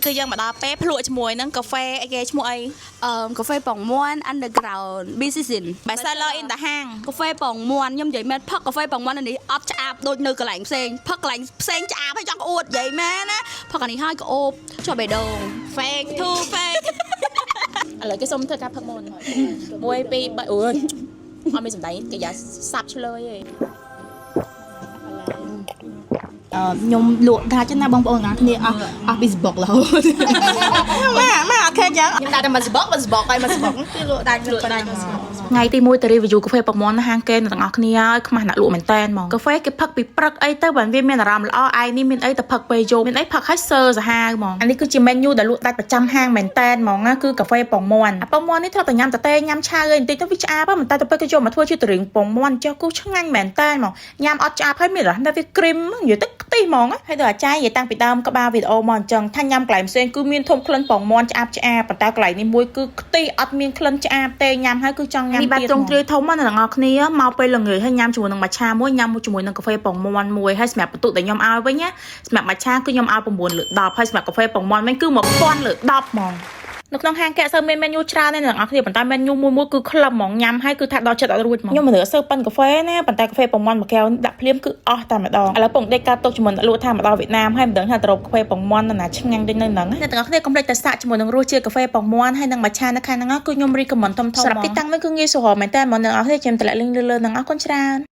គឺយើងមកដល់ពេលភ្លក់ជាមួយនឹងកាហ្វេអីគេឈ្មោះអី កាហ្វេពងមាន់ Underground B Season Best seller in the ហាង កាហ្វេពងមាន់ខ្ញុំនិយាយមែនផឹកកាហ្វេពងមាន់នៅនេះអត់ឆ្អាបដូចនៅកន្លែងផ្សេងផឹកកន្លែងផ្សេងឆ្អាបហើយចង់ក្អួតនិយាយមែនណាផឹកអានេះហើយក្អូបជាប់បេះដូង Fake to fake ឥឡូវគេសុំធ្វើការផឹកមុន1 2 3អូយអត់មានសំដីគេយ៉ាសាប់ឆ្លើយឯង ខ្ញុំលក់ថាចឹងណាបងប្អូនទាំងអស់គ្នាអស់អស់ពីសបុករហូតម៉ាម៉ាអត់ឃើញចឹងខ្ញុំដាក់តែមួយសបុកមួយសបុកហើយមួយសបុកគឺលក់ដាច់លក់ដាច់ ថ្ងៃទី1ទៅ review កាហ្វេពងមាន់នៅហាងគេអ្នកទាំងអស់គ្នាហើយខ្មាស់អ្នកលក់មែនតែនហ្មងកាហ្វេគេផឹកពីព្រឹកអីទៅបានវាមានអារម្មណ៍ល្អឯនេះមានអីទៅផឹកពេលយប់មានអីផឹកឲ្យសើសាហាវហ្មងអានេះគឺជា menu ដែលលក់ដាច់ប្រចាំហាងមែនតែនហ្មងណាគឺកាហ្វេពងមាន់អាពងមាន់នេះធ្លាប់តែញ៉ាំតែទេញ៉ាំឆៅអីបន្តិចទៅវាឆ្អាបហ្នឹងតែទៅពេលគេយកមកធ្វើជាត្រឹងពងមាន់ចុះគូឆ្ងាញ់មែនតែនហ្មងញ៉ាំអត់ឆ្អាបហើយមានអារម្មណ៍ថាវាគ្រីមនិយាយទៅខ្ទិះហ្មងហើយដល់អាចារ្យនិយាយតាំងពីដើមក្បាលវីដេអូមកអញ្ចឹងថាញ៉ាំកន្លែងផ្សេងគឺមានធំក្លិនពងមាន់ឆ្អាបឆ្អាបប៉ុន្តែកន្លែងនេះមួយគឺខ្ទិះអត់មានក្លិនឆ្អាបទេញ៉ាំហើយគឺចង់ញ៉ាំទៀតនេះបែបត្រង់ទ្រាយធំណាអ្នកទាំងអស់គ្នាមកពេលល្ងាចហើយញ៉ាំជាមួយនឹងម៉ាឆាមួយញ៉ាំជាមួយនឹងកាហ្វេពងមាន់មួយហើយសម្រាប់បន្ទុកដែលខ្ញុំឲ្យវិញណាសម្រាប់ម៉ាឆាគឺខ្ញុំឲ្យ9លើ10ហើយសម្រាប់កាហ្វេពងមាន់វិញគឺ1000លើ10ហ្មងនៅក្នុងហាងគេអត់សូវមាន menu ច្រើនទេអ្នកទាំងអស់គ្នាប៉ុន្តែ menu មួយមួយគឺក្លឹមហ្មងញ៉ាំហើយគឺថាដល់ចិត្តអត់រួចហ្មងខ្ញុំមិនរើសសូវប៉ិនកាហ្វេណាប៉ុន្តែកាហ្វេពងមាន់មួយកែវដាក់ភ្លាមគឺអស់តែម្ដងឥឡូវពងដេកកាត់ទុកជាមួយអ្នកលក់ថាមកដល់វៀតណាមហើយមិនដឹងថាទៅរកកាហ្វេពងមាន់នៅណាឆ្ងាញ់ដូចនៅហ្នឹងអ្នកទាំងអស់គ្នាកុំភ្លេចទៅសាកជាមួយនឹងរសជាតិកាហ្វេពងមាន់ហើយនឹងម៉ាឆានៅខាងហ្នឹងគឺខ្ញុំ recommend ធំៗសម្រាប់ទីតាំងវិញគឺងាយស្រួលមែនតើហ្មងអ្នកទាំងអស់គ្នាខ្ញុំតម្លាក់ link លើៗហ្នឹងអរគុណច្រើន។